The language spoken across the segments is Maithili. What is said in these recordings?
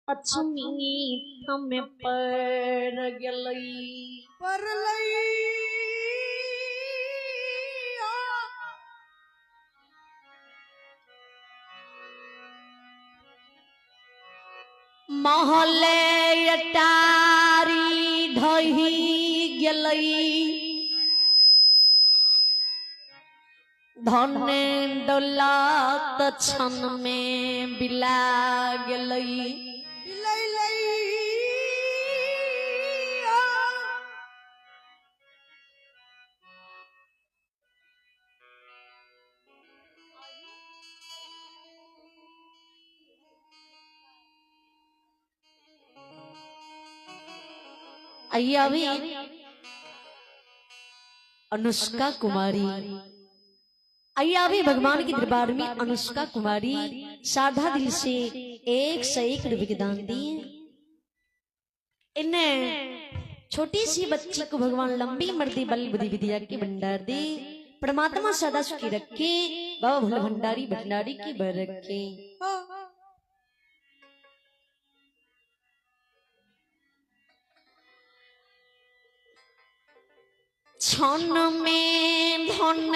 अछमी थमे पड़ गेलै। पड़लै। महले अटारी ढही गेलै, धन दौलत क्षण में बिला गेलै। बिलैलै। आइए अभी अनुष्का कुमारी, आइए अभी भगवान के दरबार में अनुष्का कुमारी साधा दिल से 101 रुपये के दान दिए। इन्हें छोटी सी बच्ची को भगवान लंबी मर्दी बल बुद्धि विद्या की भंडार दे, परमात्मा सदा सुखी रखे, बाबा भोला भंडारी भंडारी की बर रखे। क्षण में धन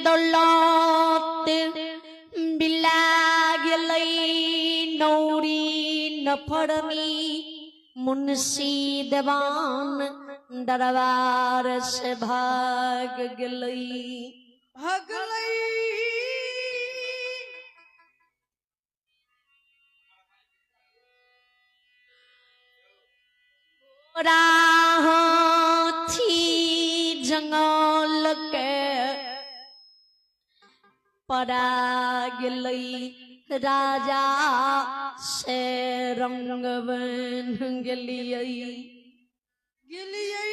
दौलत बिला गेलै, नौरी नफरमी मुंशी देवान दरबार से भाग गेलै। भगलै। हाथी जंगल के परा गेलै, राजा से रंग बन गेलियै। गेलियै।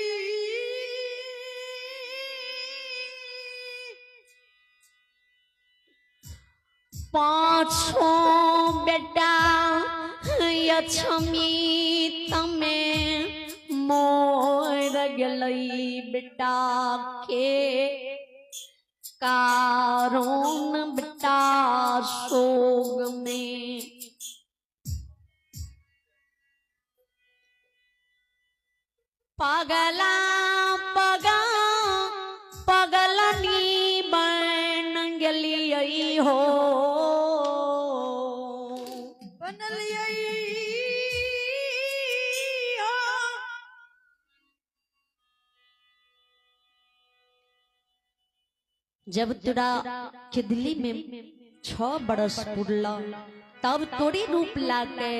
पाँचों बेटा लक्ष्मी तमे मोर गेलै, बेटा के कारण बेटा शोक में। पगला पगा पगलनी बन गेलियै हो, बनलियै। जब तोरा खिदली में 6 बरस पुरला तब तोरी रूप लाके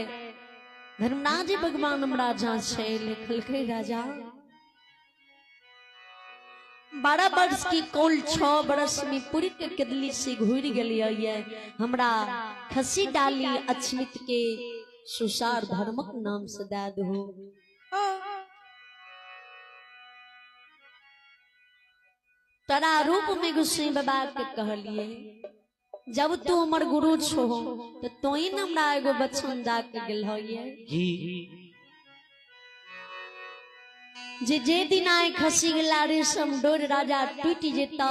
धर्मराज भगवान हमरा जहाँ छै लिखलकै राजा 12 वर्ष की कौल 6 बरस में पूरी के किदली से घुर गेलियै, हमरा खसी डाली अछमित के सुसार धर्मक नाम से दए दहो। तोरा रूप में गुस्से बाबा के कहलिए जब तू हमर गुरु छो तो तोही न हमरा एगो बचन दा के गेल होइए जे जे दिन आए खसी गेला रेशम डोर राजा टूटि जेता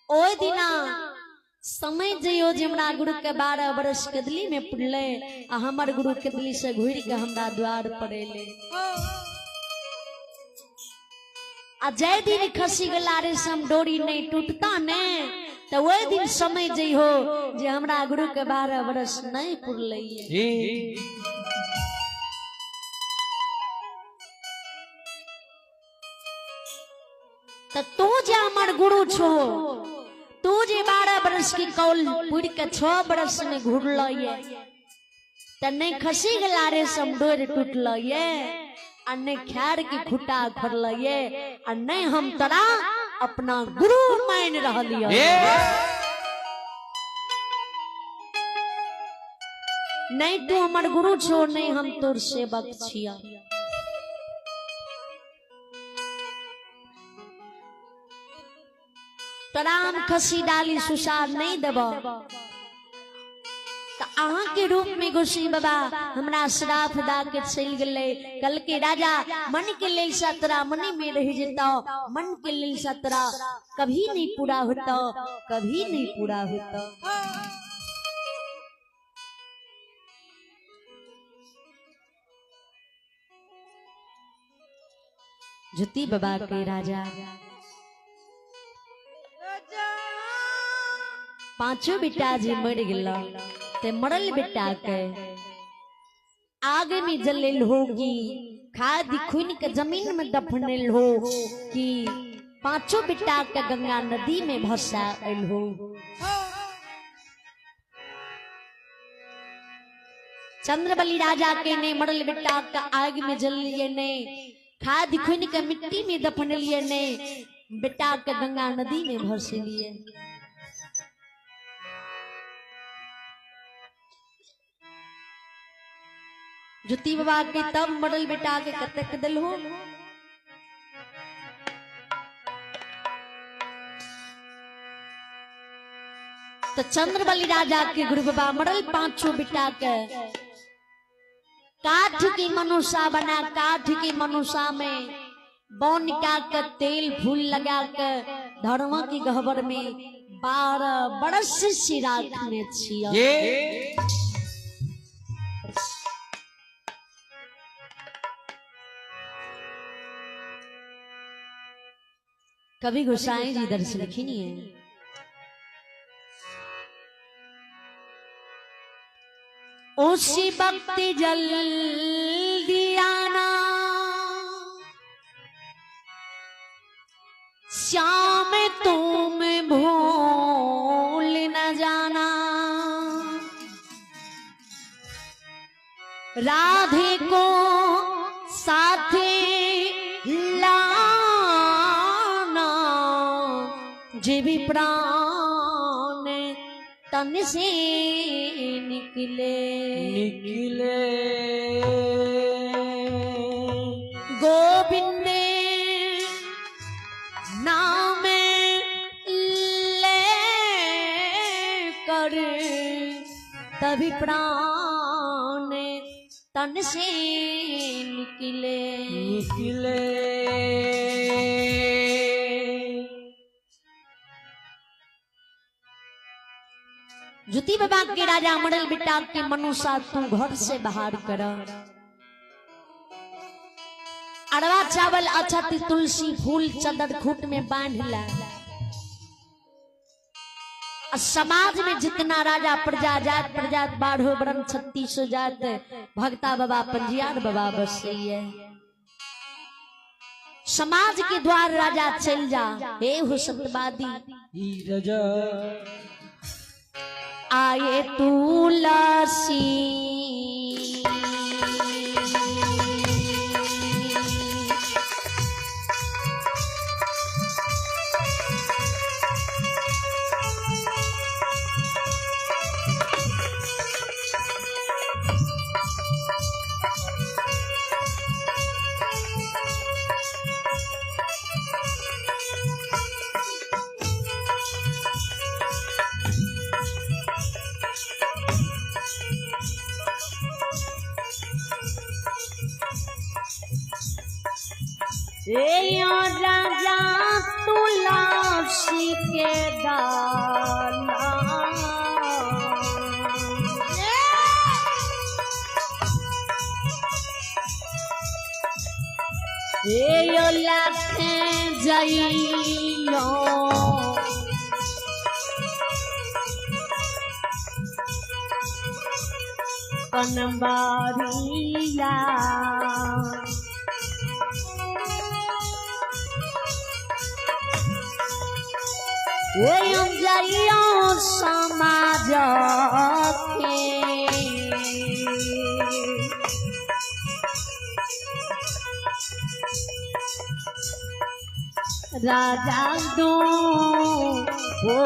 ओहि दिना समय जइयो जे हमरा गुरु के 12 बरस कदली में पुरले आ हमर गुरु कदली से घुरि के हमरा द्वार पर एले। आ जय दिन खसी गेला रेशम डोरी नहीं टूटता ने तो वही दिन समय जइहो जे हमरा गुरु के 12 बरस नहीं पुरले। तो तू जे हमर गुरु छो, तू जे 12 बरस की कौल पुर के 6 बरस में घुरल ये त नहीं खसी गेला रेशम डोर टूटल ये आ नहीं खैर की खुटा खरल ये आ नहीं हम तोरा अपना गुरु मान रहलिय। नहीं तू हमर गुरु छो, नहीं हम तोर सेवक छिया। तोरा हम खसी डाली सुसार नहीं देब तो अहाँ के रूप में गोसाई बाबा हमरा श्राप दा के चल गेलै। कल के राजा मन के लेल सतरा मनी में रह जेता, मन के लेल सतरा कभी नहीं पूरा होता, कभी नहीं पूरा होता। ज्योति बाबा के राजा पांचों बेटा जी मर गया ते मरल बेटा के आग में जलेल होगी, खाद खून के जमीन में दफनेल हो कि पांचों बेटा के गंगा नदी में भसा आयल हो। चंद्रबली राजा के ने मरल बेटा के आग में जल लिए ने, खाद खून के मिट्टी में दफन लिए ने, बेटा के गंगा नदी में भस लिए। ज्योति बाबा के तब मरल बेटा के कतक दल हो। तो चंद्रबली राजा के गुरु बाबा मरल पांचों बेटा के काठ की मनुषा बना, काठ की मनुषा में बन का के तेल फूल लगा के धर्म की गहबर में 12 बरस सिराख में छिया। कभी गोसाई जी दर्शन लिखी नहीं है। उसी वक्त जल्दी आना श्याम, तुम भूल न जाना, राधे को साथे लाना, जे भी प्राण तन से निकले निकले। गोविंद नाम ले कर तभी प्राण तन से निकले निकले। ज्योति बाबा के राजा मरल बेटा के मनुषा तू घर से बाहर कर, अरवा चावल अछत तुलसी फूल चदर खूट में बांध ला। समाज में जितना राजा प्रजा जात प्रजात बाढ़ो ब्रह्म 36 जात भगता बाबा पंजियार बाबा बसैये। समाज के द्वार राजा चल जा, हे हो सत्यवादी आए तुलसी राजा तुलसी के डाला, ए लाखे जाइयो कनबारिया, जाइयो समाज के राजा दो वो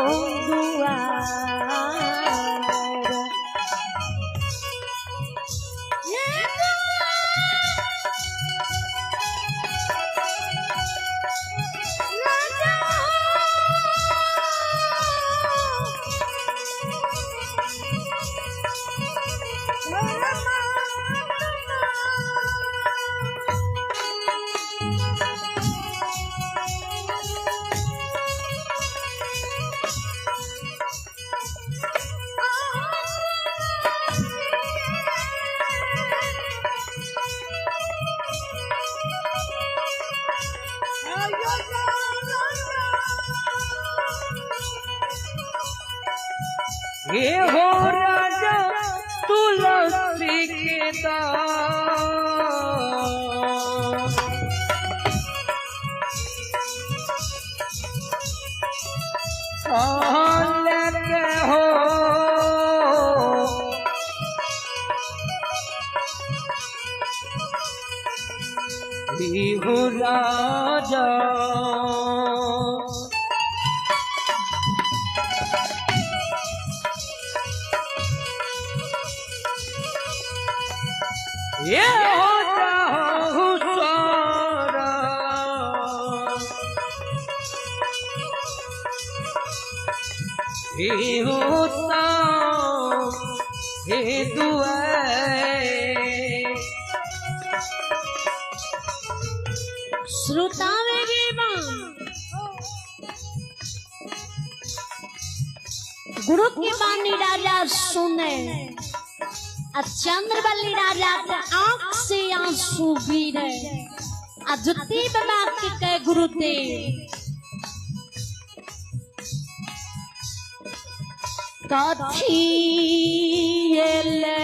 दुआर। हे हो राजा तुलसी के दास। लेके हो हो राजा ये हो जाओ सारा। हे होता हे दुआए। श्रोता गुरु की वाणी राजा सुने आ चंद्रबली राजा के आंख से आंसू गिरे आ जुत्ती बाबा के कहे गुरुदेव कथी एले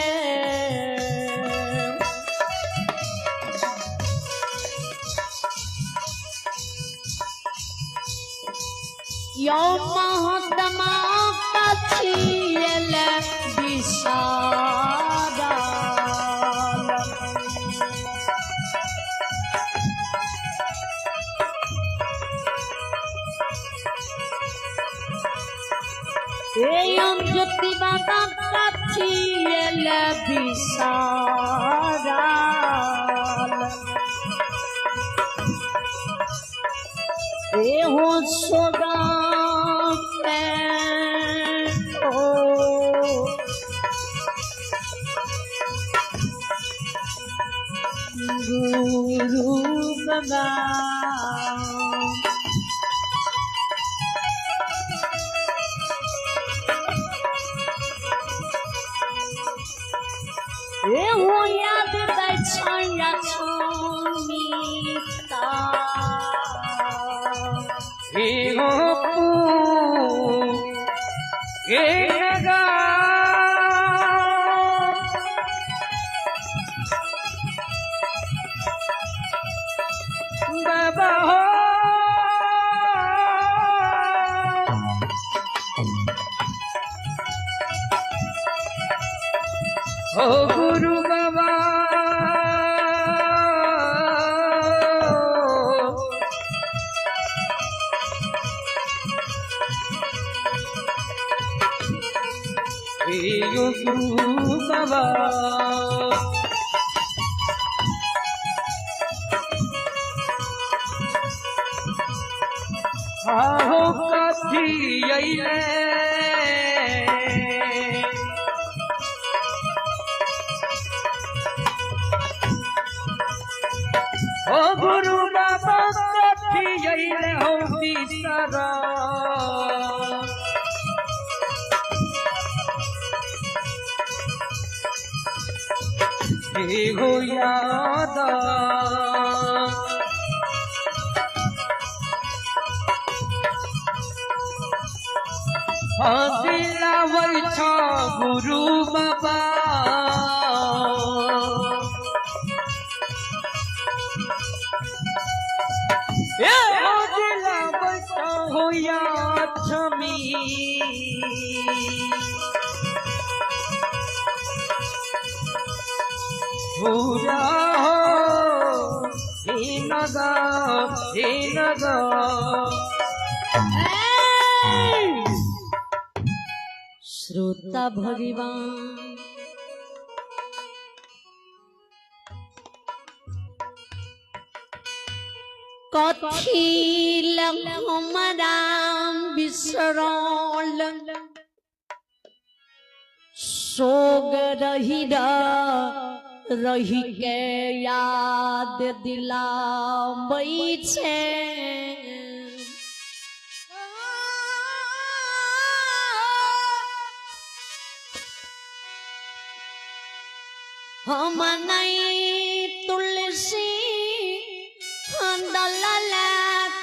यो महात्मा कथी एले विसारा। ज्योति बाबा कथी एले विसारा। एहो सोगा ओ गुरु बाबा। एहो याद दै छमिता। हे हो हे नगा बाबा हो हो गुरु बाबा। गुरु बाबा आहो कथी अइले ओ गुरु बाबा कथी अइले हो बिसरा। हो याद दिलावै छ गुरु बाबा। ए हो दिलावै छ हो याद छमी। पूरा हो हे नगा हे नगा। श्रोता भगवान कथी हमरा बिसरल सोग रही रही के याद दिलाबै छै। हम नहीं तुलसी दलल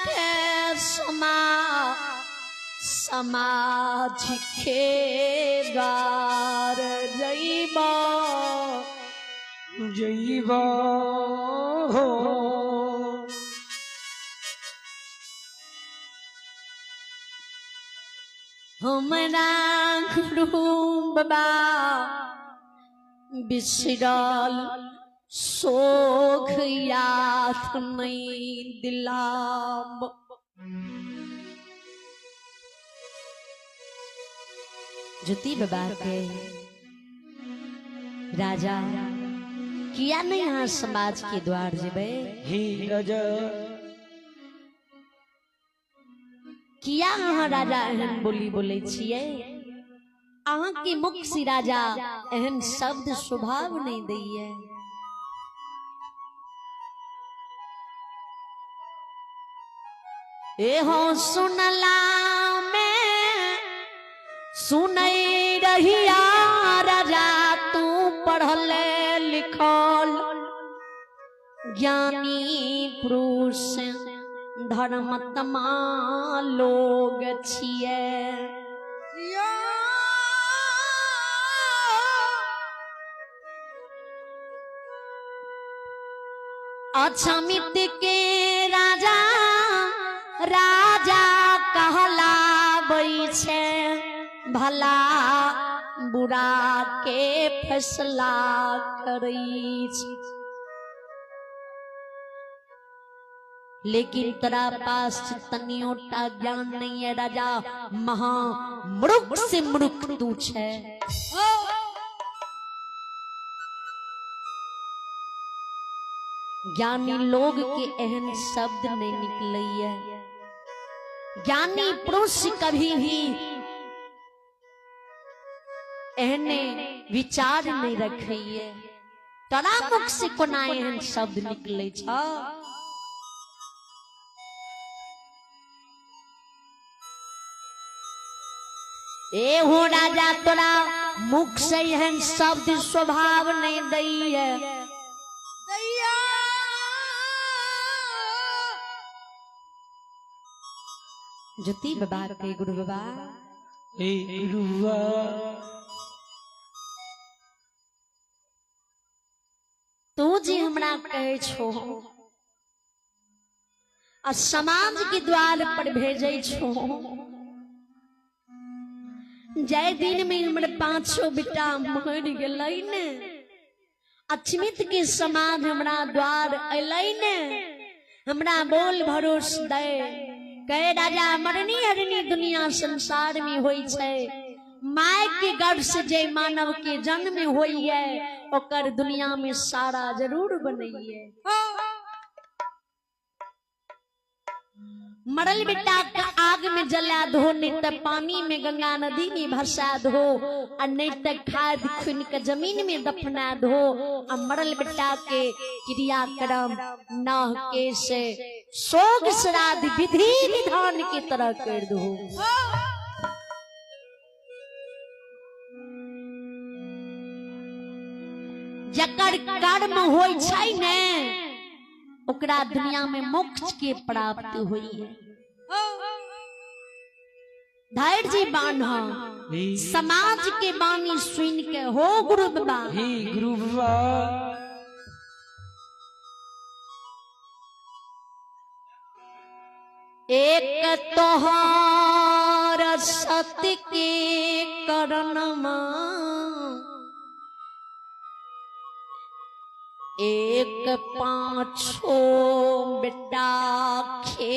के समा समाज के द्वार जइबा। जइबा हो। हमरा गुरु बाबा बिसरल शोख याद नहीं दिलाब। ज्योति बाबा के राजा किया नहीं यहाँ समाज के द्वार जेबे? हे राजा किया अहाँ राजा एहन बोली बोले छियै? अहाँ के मुख से राजा एहन शब्द स्वभाव नहीं दैये। ए हो सुनला में सुनै रहिया राजा तू पढ़ले लिखल ज्ञानी पुरुष धर्मत्मा लोग छियै। अक्षमित के राजा राजा कहलाबै छै, भला बुरा के फैसला करै छै। लेकिन तोरा पास तनियो टा ज्ञान नहीं है राजा, महा मूर्ख से मूर्ख तू छै। ज्ञानी लोग के एहन शब्द नहीं निकलैया। ज्ञानी पुरुष कभी भी एहने विचार नहीं रखैया। तोरा मुख से कोना एहन शब्द निकलै छ? ए हो राजा तोरा मुख से एहन शब्द स्वभाव नहीं दैया। ज्योति बाबा के गुरु बाबा हे गुरुआ तू जी हमरा कहे छो आ समाज के द्वार पर भेजे छो, जय दिन में हमर पांचो बेटा मर गेलै ने, अक्षमित के समाज हमरा द्वार अलै ने, हमरा बोल भरोस दे कहे राजा मरनी हरनी दुनिया संसार में होई छै, my के गर्भ से जे मानव के जन्म होई है ओकर दुनिया में सारा जरूर बनैये। मरल बेटा के आग में जला दो, नहीं तो पानी में गंगा नदी में भसा दो, आ नहीं तो खाद खुन के जमीन में दफना दो, आ मरल बेटा के क्रियाक्रम नाह के से शोक श्राद्ध विधि विधान की तरह कर दो। जकर कर्म होई छै ने ओकरा दुनिया में मोक्ष के प्राप्ति हुई है। धैर्य जी बान्ह समाज के बानी सुन के हो गुरु बाबा। हे गुरु बाबा एक तोहार सत्य के करणमा, एक पाँचो बेटा खे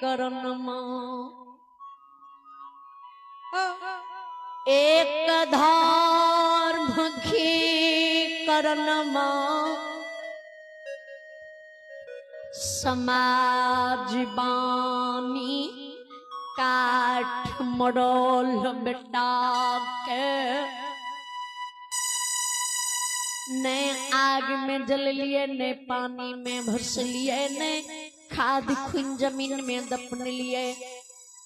करणमा, एक धर्म के करणमा, समाज बानी काठ मरोल बेटा के ने आग में जल लिए, ने पानी में भस लिए, ने खाद खुन जमीन में दफन लिए,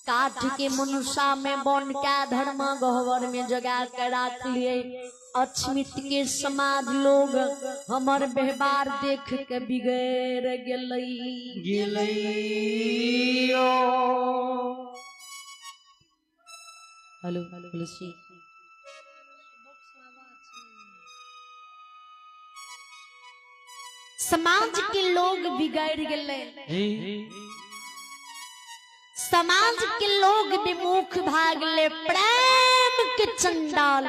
काठ के मनुष्य में बन के धर्म गहवर में जगा के राख लिए। अछमित के समाज लोग हमर व्यवहार देख के बिगड़ गेलै। गेलै। हेलो तुलसी। समाज के लोग बिगड़ गए, समाज के लोग विमुख भाग ले, प्रेम के चंडाल।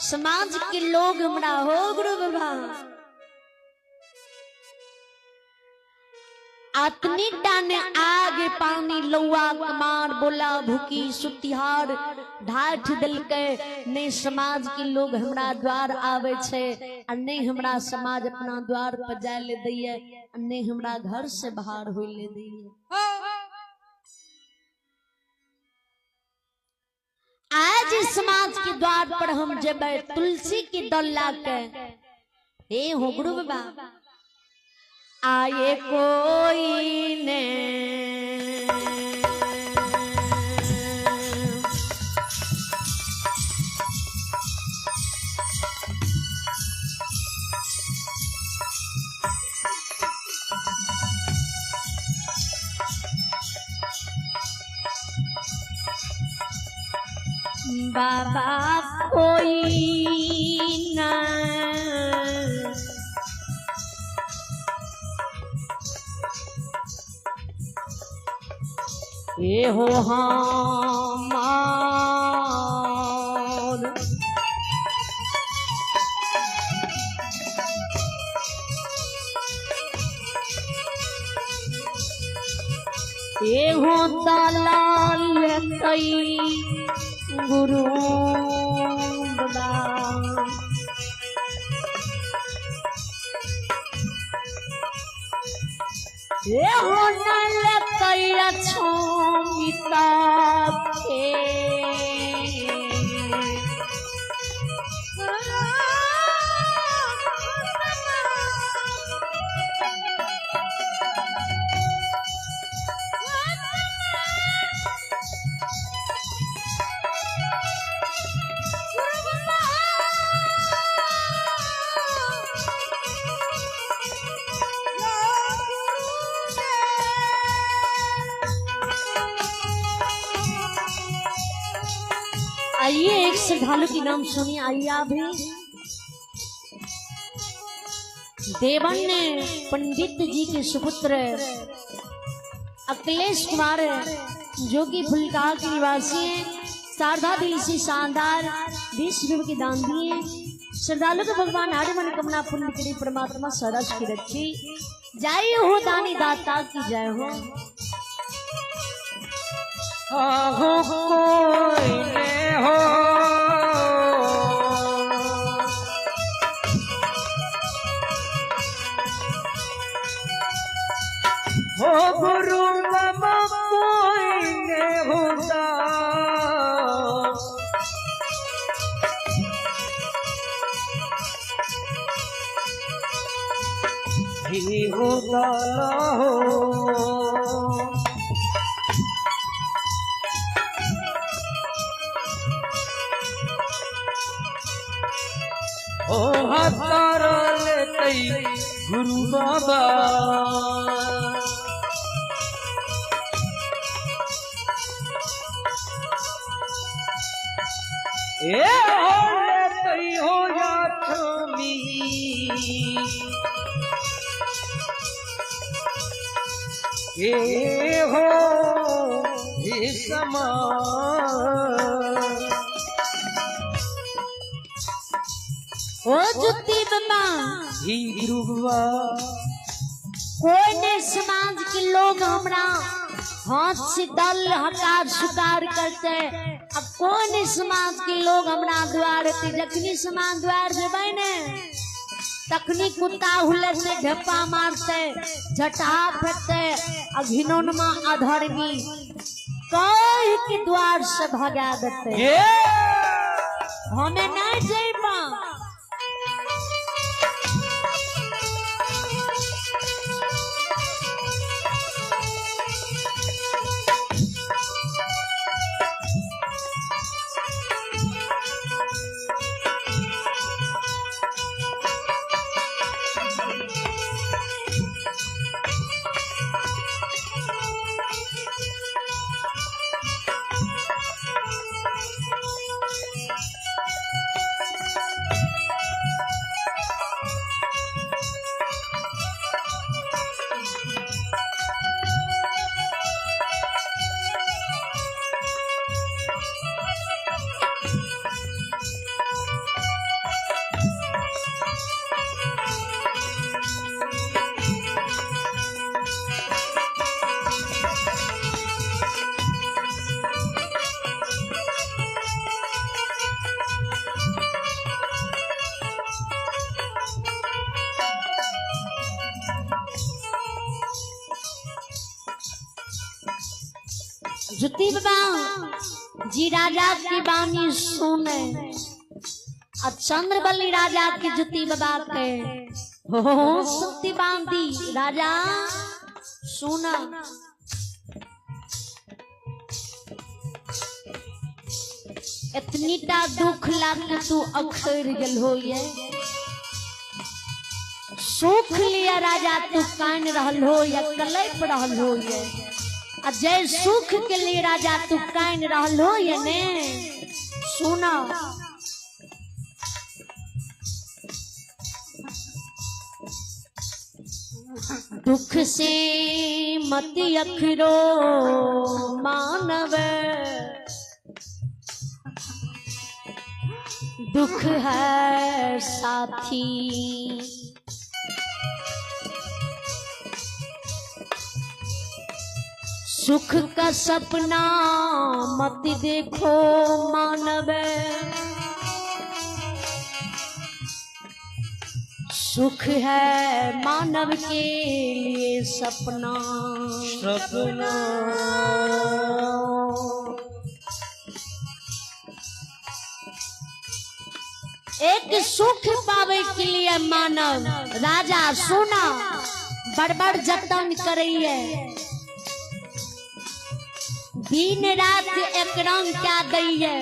समाज के लोग हमरा हो गुरु बाबा अतनी टाने आग पानी लौआ कमार बोला भूकी सुतिहार ढाठ दिलकै। नहीं समाज के लोग हमरा द्वार आवे छे आ नहीं हमरा समाज अपना द्वार पर जाय ले दैये आ नहीं हमरा घर से बाहर होय ले दैये। आज समाज के द्वार पर हम जेबै तुलसी की दल ला के हे हो गुरु बाबा आए कोई ने बाबा कोई ना ये हो हमार ये हो दलाल कई गुरु बाबा। ये हो नल कई छमिता के आइए एक श्रद्धालु की नाम सुनिए। आइए आप भी देवन ने पंडित जी के सुपुत्र अखिलेश कुमार जो कि फुलका के निवासी हैं, शारदा दिल से शानदार 20 रुपए के दान दिए। श्रद्धालु के भगवान हर मनोकामना पूर्ण करे, परमात्मा सरस की रक्षी। जय हो दानी दाता की जय हो। आहो कोई ने हो हो गुरु बाबा कोई ने होता ही होता हो ओ हतार लेतई गुरु बाबा। ए हो लेतई हो या छमी ए हो हे समा ओ जुत्ती बाबा ही गुरु बाबा। कोई ने समाज के लोग हमरा हाथ से दल हकार सुकार करते। अब कोई ने समाज के लोग हमरा द्वार ते जखनी समाज द्वार जेबै ने तखनी कुत्ता हुलर में झप्पा मारते, झटा फेंकते, आ घिनौनमा अधर्मी कह के द्वार से भगा देते। हमें नहीं जेबा। जुती बाबा जी राजा की बानी सुने और चंद्रबली राजा की जुती बाबा के हो सुनती बांधी राजा सुना। इतनी टा दुख लाग तू अखर गेल हो ये सुख लिया राजा तू कान रहल हो या कलप रहल हो ये आ जय सुख के लिए राजा तू कान रहल हो ये ने सुना। दुख से मत अखरो मानव, दुख है साथी। सुख का सपना मत देखो मानव, सुख है मानव के लिए सपना। सपना एक सुख पावे के लिए मानव राजा सुना बड़बड़ जतन करिए, दिन रात एक रंग क्या दैये।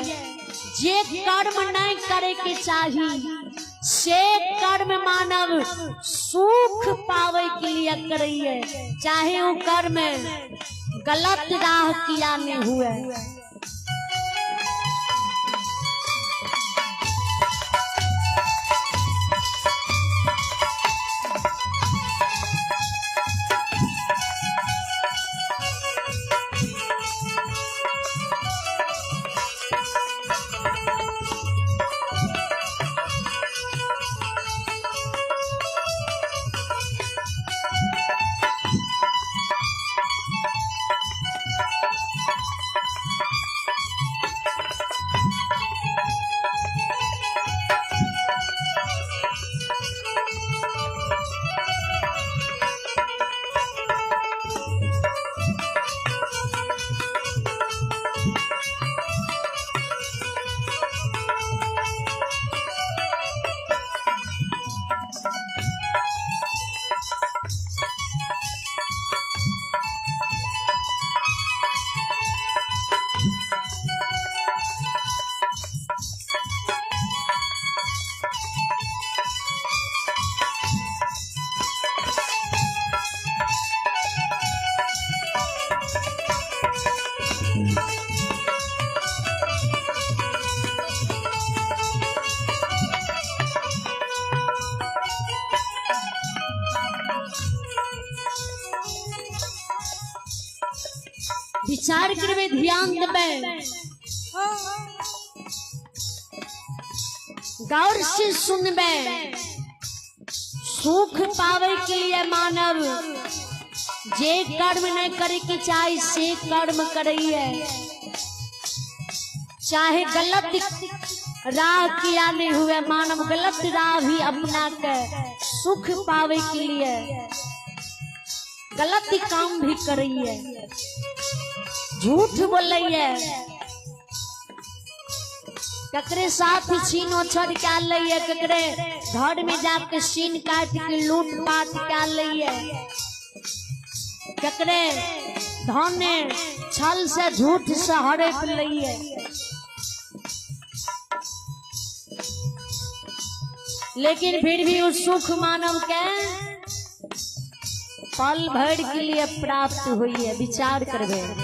जे कर्म नहीं करे के चाही से कर्म मानव सुख पावे के लिए करिए, चाहे वो कर्म गलत राह किया नहीं हुए। विचार करबे, ध्यान देबे, गौर से सुनबे। सुख पावे के लिए मानव जे कर्म नहीं करे के चाहे से कर्म करिए, चाहे गलत राह किया नहीं हुए मानव गलत राह भी अपना के सुख पावे के लिए गलत काम भी करिए, झूठ बोलिए, ककरे साथ छीनो छड़ के लइए, ककरे घर में जाके सीन काट के लूट पाट के लइए, ककरे धन छल से झूठ से हड़प लइए। लेकिन फिर भी उस सुख मानव के पल भर के लिए प्राप्त हुई है। विचार करबे।